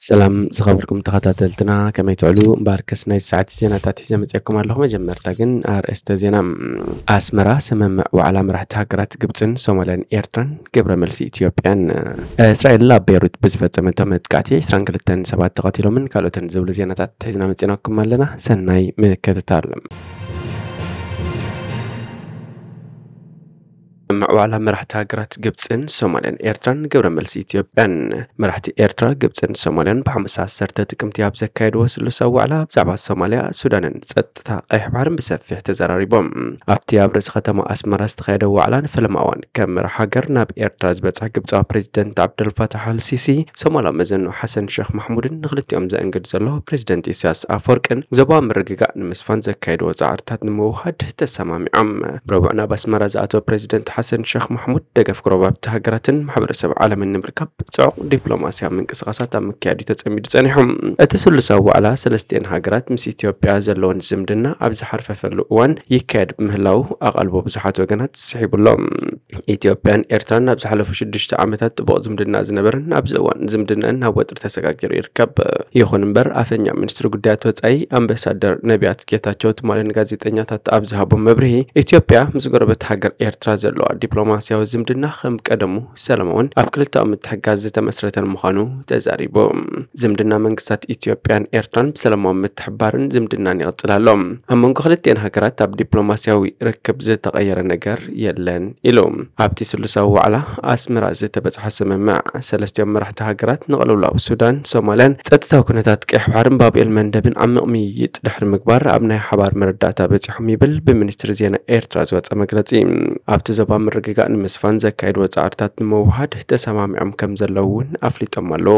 ሰላም ዝኸበርኩም ተኸታተልትና፣ ከመይ ትውዕሉ? እምበኣርከስ ናይ ሰዓት ዜናታት ሒዘ መፅኣኩም ኣለኹ። መጀመርታ ግን ኣርእስተ ዜና። ኣስመራ፣ ስምምዕ ዋዕላ መራሕቲ ሃገራት ግብፅን ሶማልያን ኤርትራን፣ ግብረ መልሲ ኢትዮጵያን። እስራኤል ኣብ ቤይሩት ብዝፈፀመቶ መጥቃዕቲ ዕስራን ክልተን ሰባት ተቐቲሎምን ካልኦትን ዝብሉ ዜናታት ሒዝና መፂናኩም ኣለና። ሰናይ ምክትታል። ምዕዋላ መራሕቲ ሃገራት ግብፅን ሶማልያን ኤርትራን፣ ግብረ መልሲ ኢትዮጵያን። መራሕቲ ኤርትራ፣ ግብፅን ሶማልያን ብሓሙስ ዓሰርተ ጥቅምቲ ኣብ ዘካየድዎ ስሉሳዊ ዋዕላ ብዛዕባ ሶማልያ፣ ሱዳንን ጸጥታ ቀይሕ ባሕርን ብሰፊሕ ተዘራሪቦም። ኣብቲ ኣብ ርእሲ ከተማ ኣስመራ ዝተኻየደ ዋዕላ ንፈለማ እዋን ከም መራሕ ሃገር ናብ ኤርትራ ዝበጽሐ ግብጻዊ ፕሬዚደንት ዓብደልፋታሕ ኣልሲሲ፣ ሶማላዊ መዘኑ ሓሰን ሸኽ ማሕሙድን ንክልቲኦም ዘእንግድ ዘሎ ፕሬዚደንት ኢሳያስ ኣፈወርቅን ዞባዊ ምርግጋእ ንምስፋን ዘካየድዎ ጻዕርታት ንምውሃድ ተሰማሚዖም። ብረቡዕ ናብ ኣስመራ ዝኣተወ ፕሬዚደንት ሓሰን ሸኽ ማሕሙድ፣ ደገፍ ጎረባብቲ ሃገራትን ማሕበረሰብ ዓለምን ንምርካብ ጽዑቕ ዲፕሎማስያዊ ምንቅስቓሳት ኣብ ምክያድ እዩ ተጸሚዱ ጸኒሑ። እቲ ስሉሳዊ ዋዕላ ሰለስቲኤን ሃገራት ምስ ኢትዮጵያ ዘለወን ዝምድና ኣብ ዝሓርፈፈሉ እዋን ይካየድ ብምህላዉ፣ ኣቓልቦ ብዙሓት ወገናት ስሒቡ ኣሎ። ኢትዮጵያን ኤርትራን ኣብ ዝሓለፉ ሽዱሽተ ዓመታት ጥቡቕ ዝምድና ዝነበረን ኣብዚ እዋን ዝምድናን ናብ ወጥሪ ተሰጋጊሩ ይርከብ። ይኹን እምበር፣ ኣፈኛ ሚኒስትሪ ጉዳያት ወጻኢ ኣምባሳደር ነቢያት ጌታቸው ትማሊ ንጋዜጠኛታት ኣብ ዝሃቦ መብርሂ፣ ኢትዮጵያ ምስ ጎረበት ሃገር ኤርትራ ዘለዋ ዲፕሎማስያዊ ዝምድና ከም ቀደሙ ሰላማውን ኣብ ክልተኣዊ ምትሕግጋዝ ዝተመስረተን ምዃኑ ተዛሪቡ። ዝምድና መንግስታት ኢትዮጵያን ኤርትራን ብሰላማዊ ምትሕብባርን ዝምድናን ይቕጽል ኣሎ። ኣብ መንጎ ክልቲኤን ሃገራት ኣብ ዲፕሎማስያዊ ርክብ ዝተቐየረ ነገር የለን ኢሉ። ኣብቲ ስሉሳዊ ዋዕላ ኣስመራ ዝተበጽሐ ስምምዕ፣ ሰለስቲኦም መራሕቲ ሃገራት ንቕልውላው ሱዳን፣ ሶማልያን ጸጥታዊ ኩነታት ቀይሕ ባሕርን ባብኤል መንደብን ዓሚቕ ምይይጥ ድሕሪ ምግባር፣ ኣብ ናይ ሓባር መረዳእታ በጺሖም ይብል ብሚኒስትሪ ዜና ኤርትራ ዝወጸ መግለጺ። ኣብቲ ዞባ ምርግጋእ ንምስፋን ዘካየድዎ ጻዕርታት ንምውሃድ ተሰማሚዖም ከም ዘለዉ እውን ኣፍሊጦም ኣለዉ።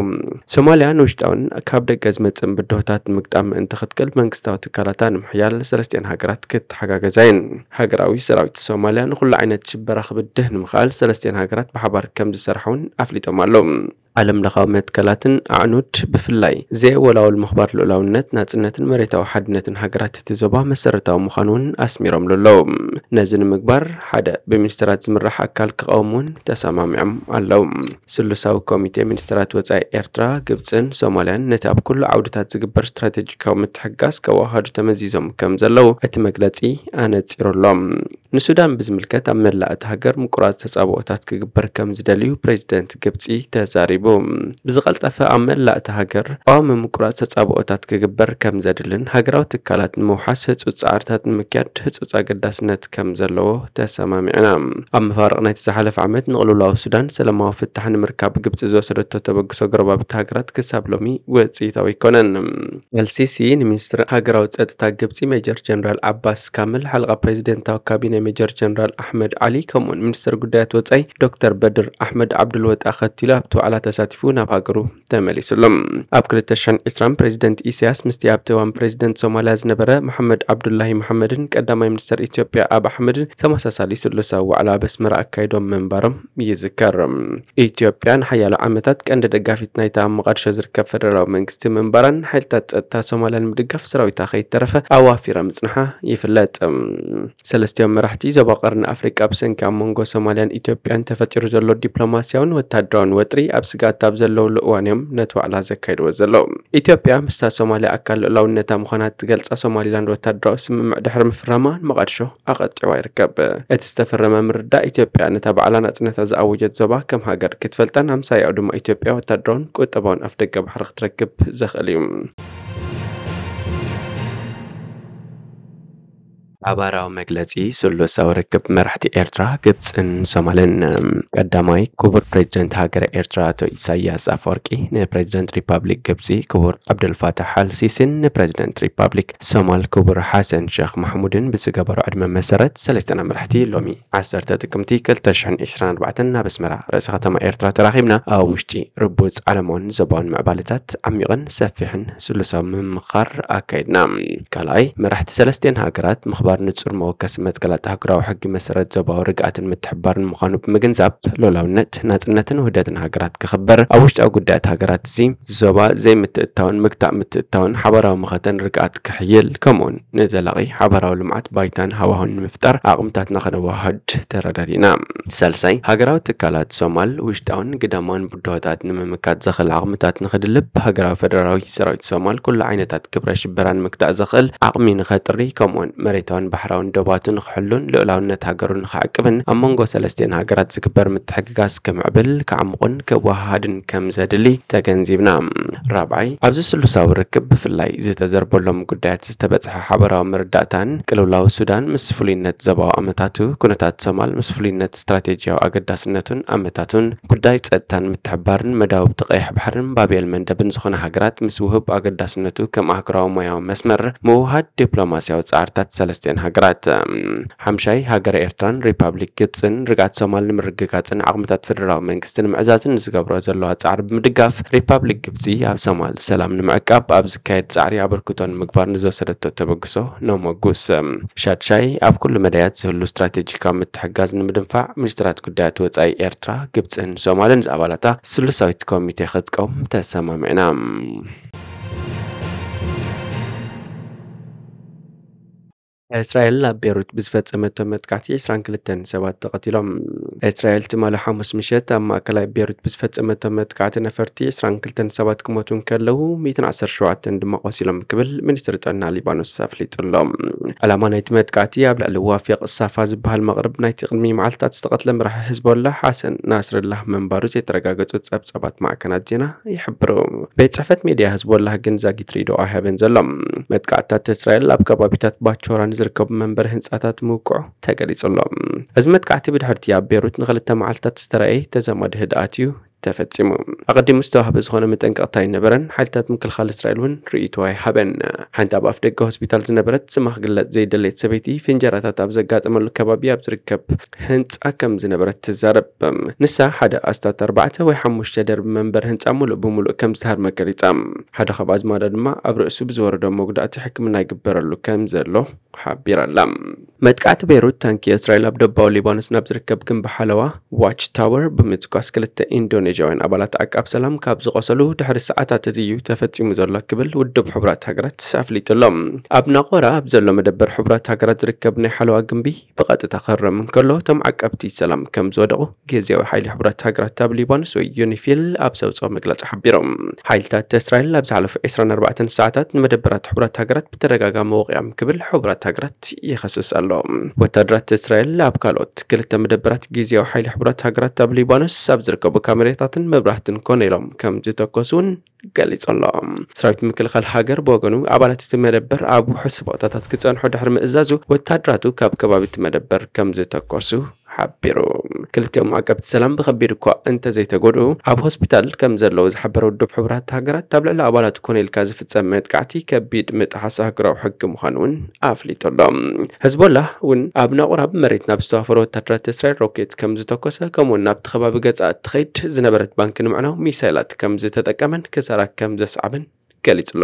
ሶማልያ ንውሽጣውን ካብ ደገ ዝመጽእን ብድሆታት ንምግጣም ምእንቲ ክትክእል፣ መንግስታዊ ትካላታ ንምሕያል ሰለስቲኤን ሃገራት ክተሓጋገዛ እየን። ሃገራዊ ሰራዊት ሶማልያ ንኹሉ ዓይነት ሽበራ ክብድህ ንምኽኣል ሰለስቲኤን ሃገራት ብሓባር ከም ዝሰርሓ እውን ኣፍሊጦም ኣለዉ። ዓለም ለኻዊ መትከላትን ኣዕኑድ፣ ብፍላይ ዘየወላውል ምኽባር ልኡላውነት፣ ናጽነትን መሬታዊ ሓድነትን ሃገራት እቲ ዞባ መሰረታዊ ምዃኑ እውን ኣስሚሮምሉ ኣለዉ። ነዚ ንምግባር ሓደ ብሚኒስትራት ዝምራሕ ኣካል ክቐውም እውን ተሰማሚዖም ኣለዉ። ስሉሳዊ ኮሚቴ ሚኒስትራት ወጻኢ ኤርትራ፣ ግብጽን ሶማልያን ነቲ ኣብ ኩሉ ዓውድታት ዝግበር ስትራቴጂካዊ ምትሕግጋዝ ከወሃዱ ተመዚዞም ከም ዘለዉ እቲ መግለጺ ኣነጺሩ ኣሎ። ንሱዳን ብዝምልከት ኣብ መላእ እታ ሃገር ምቁራጽ ተጻብኦታት ክግበር ከም ዝደልዩ ፕሬዚደንት ግብጺ ተዛሪቡ። ብዝቐልጠፈ ኣብ መላእ እታ ሃገር ቀዋሚ ምቁራጽ ተጻብኦታት ክግበር ከም ዘድልን ሃገራዊ ትካላት ንምውሓስ ህጹጽ ጻዕርታት ንምክያድ ህጹጽ ኣገዳስነት ከም ዘለዎ ተሰማሚዕና። ኣብ መፋርቕ ናይቲ ዝሓለፈ ዓመት ንቕልውላው ሱዳን ሰላማዊ ፍታሕ ንምርካብ ግብጺ ዝወሰደቶ ተበግሶ ጎረባብቲ ሃገራት ክሳብ ሎሚ ውጽኢታዊ ኣይኮነን። ኤልሲሲ ንሚኒስትሪ ሃገራዊ ጸጥታ ግብጺ ሜጀር ጀነራል ዓባስ ካምል፣ ሓለቓ ፕሬዚደንታዊ ካቢነ ሜጀር ጀነራል ኣሕመድ ዓሊ፣ ከምኡውን ሚኒስትር ጉዳያት ወጻኢ ዶክተር በድር ኣሕመድ ዓብዱልወጢ ኣኸቲሉ ኣብቲ ዋዕላ ተሳቲፉ ናብ ሃገሩ ተመሊሱ ኣሎ። ኣብ ክልተ ሽሕን ዕስራን ፕሬዚደንት ኢሳያስ ምስቲ ኣብቲ እዋን ፕሬዚደንት ሶማልያ ዝነበረ መሓመድ ዓብዱላሂ መሓመድን ቀዳማይ ሚኒስትር ኢትዮጵያ ኣብ ኣሕመድን ተመሳሳሊ ስሉሳዊ ዋዕላ ኣብ ኣስመራ ኣካይዶም ምንባሮም ይዝከር። ኢትዮጵያ ንሓያሎ ዓመታት ቀንዲ ደጋፊት ናይታ ኣብ መቓድሾ ዝርከብ ፈደራላዊ መንግስቲ ምንባራን ሓይልታት ጸጥታ ሶማልያ ንምድጋፍ ሰራዊታ ከይተረፈ ኣዋፊራ ምጽንሓ ይፍለጥ። ሰለስቲኦም መራሕቲ ዞባ ቀርኒ ኣፍሪቃ ብሰንኪ ኣብ መንጎ ሶማልያን ኢትዮጵያን ተፈጢሩ ዘሎ ዲፕሎማስያውን ወታደራውን ወጥሪ ኣብ ስግኣት ኣብ ዘለውሉ እዋን እዮም ነቲ ዋዕላ ዘካይድዎ ዘለዉ። ኢትዮጵያ ምስታ ሶማልያ ኣካል ልኡላውነታ ምዃና እትገልጻ ሶማሊላንድ ወታደራዊ ስምምዕ ድሕሪ ምፍራማ ንመቓድሾ ኣቐጢዋ ይርከብ። እቲ ዝተፈረመ ምርዳእ ኢትዮጵያ ነታ ባዕላ ናጽነታ ዝኣወጀት ዞባ ከም ሃገር ክትፈልጣን ኣምሳያኡ ድማ ኢትዮጵያ ወታደራውን ቁጠባውን ኣፍደገ ባሕሪ ክትረክብ ዘኽእል እዩ። ሓባራዊ መግለጺ ስሉሳዊ ርክብ መራሕቲ ኤርትራ፣ ግብጽን ሶማልን። ቀዳማይ ክቡር ፕሬዚደንት ሃገረ ኤርትራ ኣቶ ኢሳያስ ኣፈወርቂ ንፕሬዚደንት ሪፓብሊክ ግብጺ ክቡር ዓብደልፋታሕ ኣልሲሲን ንፕሬዚደንት ሪፓብሊክ ሶማል ክቡር ሓሰን ሸኽ ማሕሙድን ብዝገበሮ ዕድመ መሰረት፣ ሰለስተና መራሕቲ ሎሚ ዓሰርተ ጥቅምቲ ክልተ ሽሕን ዕስራን ኣርባዕተን ናብ ኣስመራ ርእሰ ከተማ ኤርትራ ተራኺብና ኣብ ውሽጢ ርቡጽ ዓለማውን ዞባውን ምዕባለታት ዓሚቕን ሰፊሕን ስሉሳዊ ምምኻር ኣካይድና። ካልኣይ፣ መራሕቲ ሰለስቲኤን ሃገራት ምኽባር ንምሕባር ንጹር መወከሲ መትከላት ኣህጉራዊ ሕጊ መሰረት ዞባዊ ርግኣትን ምትሕባርን ምዃኑ ብምግንዛብ፣ ሉዓላውነት፣ ናጽነትን ውህደትን ሃገራት ክኽበር፣ ኣብ ውሽጣዊ ጉዳያት ሃገራት እዚ ዞባ ዘይምትእትታውን ምግታእ ምትእትታውን ሓባራዊ መኸተን ርግኣት ክሕይል፣ ከምኡውን ንዘላቒ ሓባራዊ ልምዓት ባይታን ሃዋሁን ንምፍጣር ዓቕምታትና ከነወሃድ ተረዳዲእና። ሳልሳይ፣ ሃገራዊ ትካላት ሶማል ውሽጣውን ግዳማውን ብድሆታት ንምምካት ዘኽእል ዓቕምታት ንኽድልብ፣ ሃገራዊ ፈደራላዊ ሰራዊት ሶማል ኩሉ ዓይነታት ግብረ ሽበራ ንምግታእ ዘኽእል ዓቕሚ ንኸጥሪ፣ ከምኡውን መሬታውን ባሕራውን ዶባቱ ንኽሕሉን ልኡላውነት ሃገሩ ንኽዓቅብን ኣብ መንጎ ሰለስቲኤን ሃገራት ዝግበር ምትሕግጋዝ ክምዕብል፣ ክዓምቑን ክወሃሃድን ከም ዘድሊ ተገንዚብና። ራብዓይ፣ ኣብዚ ስሉሳዊ ርክብ ብፍላይ ዝተዘርበሎም ጉዳያት ዝተበጽሐ ሓበራዊ መረዳእታን ቅልውላው ሱዳን ምስ ፍሉይነት ዞባዊ ኣመታቱ፣ ኩነታት ሶማል ምስ ፍሉይነት ስትራቴጂያዊ ኣገዳስነቱን ኣመታቱን፣ ጉዳይ ጸጥታን ምትሕባርን መዳውብቲ ቀይሕ ባሕርን ባብኤል መንደብን ዝኾነ ሃገራት ምስ ውሁብ ኣገዳስነቱ ከም ኣህጉራዊ ማያዊ መስመር ምውሃድ ዲፕሎማሲያዊ ጻዕርታት ሰለስቲኤን ሃገራት። ሓምሻይ፣ ሃገረ ኤርትራን ሪፓብሊክ ግብጽን ርግኣት ሶማል ንምርግጋጽን ዓቕምታት ፈደራላዊ መንግስቲ ንምዕዛዝን ዝገብሮ ዘለዋ ጻዕሪ ብምድጋፍ፣ ሪፓብሊክ ግብጺ ኣብ ሶማል ሰላም ንምዕቃብ ኣብ ዝካየድ ጻዕሪ ኣበርክቶ ንምግባር ንዝወሰደቶ ተበግሶ ነሞጉስ። ሻድሻይ፣ ኣብ ኩሉ መዳያት ዝህሉ ስትራቴጂካዊ ምትሕግጋዝ ንምድንፋዕ፣ ሚኒስትራት ጉዳያት ወጻኢ ኤርትራ፣ ግብጽን ሶማልን ዝኣባላታ ስሉሳዊት ኮሚቴ ክትቀውም ተሰማሚዕና። እስራኤል ኣብ ቤሩት ብዝፈጸመቶ መጥቃዕቲ ዕስራን ክልተን ሰባት ተቐቲሎም። እስራኤል ትማሊ ሓሙስ ምሸት ኣብ ማእከላይ ቤሩት ብዝፈጸመቶ መጥቃዕቲ ነፈርቲ ዕስራን ክልተን ሰባት ክሞቱ እንከለዉ፣ ሚእትን ዓሰርተ ሸውዓተን ድማ ቆሲሎም ክብል ሚኒስትሪ ጥዕና ሊባኖስ ኣፍሊጡ ኣሎ። ዕላማ ናይቲ መጥቃዕቲ ኣብ ልዕሊ ዋፊቕ ሳፋ ዝበሃል መቕርብ ናይቲ ቅድሚ መዓልታት ዝተቐትለ መራሒ ህዝቦላ ሓሰን ናስርላህ ምንባሩ ዘይተረጋገጹ ጸብጻባት ማዕከናት ዜና ይሕብሩ። ቤት ጽሕፈት ሜድያ ህዝቦላህ ግን ዛጊት ሪዶ ኣይሃበን ዘሎ። መጥቃዕትታት እስራኤል ኣብ ከባቢታት ባቾራ ንዝርከቡ መንበሪ ህንጻታት ምውቅዑ ተገሊጹ ኣሎ። እዚ መጥቃዕቲ ብድሕርቲ ኣብ ቤሩት ንኽልተ መዓልታት ዝተራእየ ተዛማዲ ህድኣት እዩ ተፈጺሙ። ኣቐዲሙ ዝተዋህበ ዝኾነ መጠንቀቕታ ኣይነበረን። ሓይልታት ምክልኻል እስራኤል እውን ርእይቶ ኣይሃበን። ሓንቲ ኣብ ኣፍደገ ሆስፒታል ዝነበረት ስማ ክግለጽ ዘይደለየት ሰበይቲ ፍንጀራታት ኣብ ዘጋጠመሉ ከባቢ ኣብ ዝርከብ ህንጻ ከም ዝነበረት ትዛረብ። ንሳ ሓደ ኣስታት ኣርባዕተ ወይ ሓሙሽተ ደርቢ መንበሪ ህንጻ ሙሉእ ብሙሉእ ከም ዝተሃርመ ገሊጻ። ሓደ ካብ ኣዝማዳ ድማ ኣብ ርእሱ ብዝወረዶ መጉዳእቲ ሕክምና ይግበረሉ ከም ዘሎ ሓቢራ ኣላ። መጥቃዕቲ ቤይሩት፣ ታንኪ እስራኤል ኣብ ደቡባዊ ሊባኖስ ናብ ዝርከብ ግንቢ ሓለዋ ዋች ታወር ብምትኳስ ክልተ ኢንዶኔዥያውያን ኣባላት ዓቃብ ሰላም ካብ ዝቖሰሉ ድሕሪ ሰዓታት እዚ እዩ ተፈጺሙ ዘሎ ክብል ውድብ ሕቡራት ሃገራት ኣፍሊጡ ኣሎ። ኣብ ናቆራ ኣብ ዘሎ መደበር ሕቡራት ሃገራት ዝርከብ ናይ ሓለዋ ግንቢ ብቐጥታ ክህረም እንከሎ፣ እቶም ዓቀብቲ ሰላም ከም ዝወደቑ ግዝያዊ ሓይሊ ሕቡራት ሃገራት ኣብ ሊባኖስ ወይ ዩኒፊል ኣብ ዘውፅኦ መግለፂ ሓቢሮም። ሓይልታት እስራኤል ኣብ ዝሓለፉ ዕስራን ኣርባዕተን ሰዓታት ንመደበራት ሕቡራት ሃገራት ብተደጋጋሚ ወቒዖም ክብል ሕቡራት ሃገራት ይኸስስ ኣሎ። ወታደራት እስራኤል ኣብ ካልኦት ክልተ መደበራት ግዝያዊ ሓይሊ ሕቡራት ሃገራት ኣብ ሊባኖስ ኣብ ዝርከቡ ካሜራታትን መብራህትን ኮነ ኢሎም ከም ዝተኮሱ እውን ገሊጹ ኣሎ። ሰራዊት ምክልኻል ሃገር ብወገኑ፣ ኣባላት እቲ መደበር ኣብ ውሑስ ቦታታት ክጸንሑ ድሕሪ ምእዛዙ፣ ወታደራቱ ካብ ከባቢ እቲ መደበር ከም ዝተኮሱ ሓቢሩ። ክልቲኦም ዓቀብቲ ሰላም ብኸቢድ እኳ እንተዘይተጎድኡ፣ ኣብ ሆስፒታል ከም ዘለዉ ዝሓበረ ውድብ ሕቡራት ሃገራት፣ ኣብ ልዕሊ ኣባላቱ ኮነ ኢልካ ዝፍጸም መጥቃዕቲ ከቢድ ምጥሓስ ኣህጉራዊ ሕጊ ምዃኑ እውን ኣፍሊጡ ኣሎ። ህዝቦላህ እውን ኣብ ናቑራ ብመሬት ናብ ዝተዋፈሩ ወታደራት እስራኤል ሮኬት ከም ዝተኮሰ፣ ከምኡውን ናብቲ ከባቢ ገጻ እትኸይድ ዝነበረት ባንክ ንምዕናው ሚሳይላት ከም ዝተጠቀመን ክሳራ ከም ዘስዓበን ገሊጹ ኣሎ።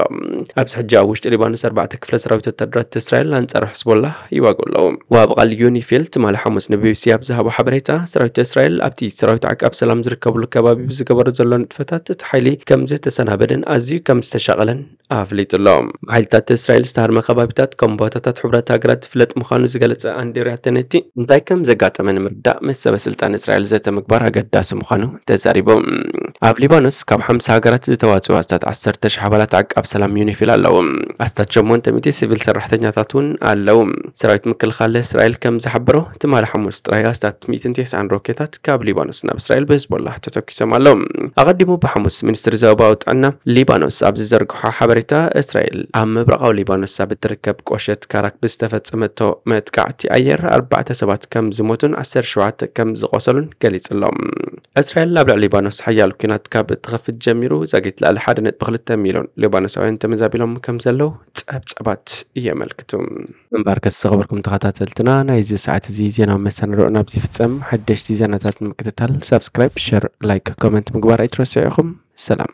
ኣብዚ ሕጂ ኣብ ውሽጢ ሊባኖስ ኣርባዕተ ክፍለ ሰራዊት ወታደራት እስራኤል ኣንጻር ሕዝቦላህ ይዋግኡ ኣለዉ። ወሃቢ ቃል ዩኒፊል ትማሊ ሓሙስ ንቢቢሲ ኣብ ዝሃቦ ሓበሬታ፣ ሰራዊት እስራኤል ኣብቲ ሰራዊት ዓቃብ ሰላም ዝርከብሉ ከባቢ ብዝገበሮ ዘሎ ንጥፈታት እቲ ሓይሊ ከም ዝተሰናበደን ኣዝዩ ከም ዝተሻቐለን ኣፍሊጡ ኣሎ። ብሓይልታት እስራኤል ዝተሃርመ ከባቢታት ከም ቦታታት ሕቡራት ሃገራት ዝፍለጥ ምዃኑ ዝገለጸ ኣንድሪያ ተነቲ፣ እንታይ ከም ዘጋጠመ ንምርዳእ ምስ ሰበ ስልጣን እስራኤል ዘተ ምግባር ኣገዳሲ ምዃኑ ተዛሪቡ። ኣብ ሊባኖስ ካብ ሓምሳ ሃገራት ዝተዋጽኡ ኣስታት ዓሰርተ ሽሕ ኣባላት ዓቃብ ሰላም ዩኒፊል ኣለዉ። ኣስታት ሸሞንተ ሚእቲ ሲቪል ሰራሕተኛታት እውን ኣለዉ። ሰራዊት ምክልኻል እስራኤል ከም ዝሓበሮ፣ ትማሊ ሓሙስ ጥራይ ኣስታት ሚእትን ተስዓን ሮኬታት ካብ ሊባኖስ ናብ እስራኤል ብህዝቦላህ ተተኪሶም ኣለዉ። ኣቐዲሙ ብሓሙስ ሚኒስትሪ ዞባዊ ጥዕና ሊባኖስ ኣብ ዝዘርግሖ ሓበሬታ፣ እስራኤል ኣብ ምብራቓዊ ሊባኖስ ኣብ እትርከብ ቁሸት ካራክ ብዝተፈጸመቶ መጥቃዕቲ ኣየር ኣርባዕተ ሰባት ከም ዝሞቱን ዓሰርተ ሸውዓተ ከም ዝቖሰሉን ገሊጹ ኣሎ። እስራኤል ኣብ ልዕሊ ሊባኖስ ሓያል ኲናት ካብ እትኸፍት ጀሚሩ፣ ዛጊት ልዕሊ ሓደ ነጥቢ ክልተ ሚልዮን ሊባኖሳውያን ተመዛቢሎም ከም ዘለዉ ጸብጻባት የመልክቱ። እምበኣርከስ ዝኸበርኩም ተኸታተልትና፣ ናይዚ ሰዓት እዚ ዜናዊ መሰናድኦ ናብዚ ይፍጸም። ሓደሽቲ ዜናታት ንምክትታል ሳብስክራይብ፣ ሸር፣ ላይክ፣ ኮመንት ምግባር ኣይትረስዑ ኢኹም። ሰላም።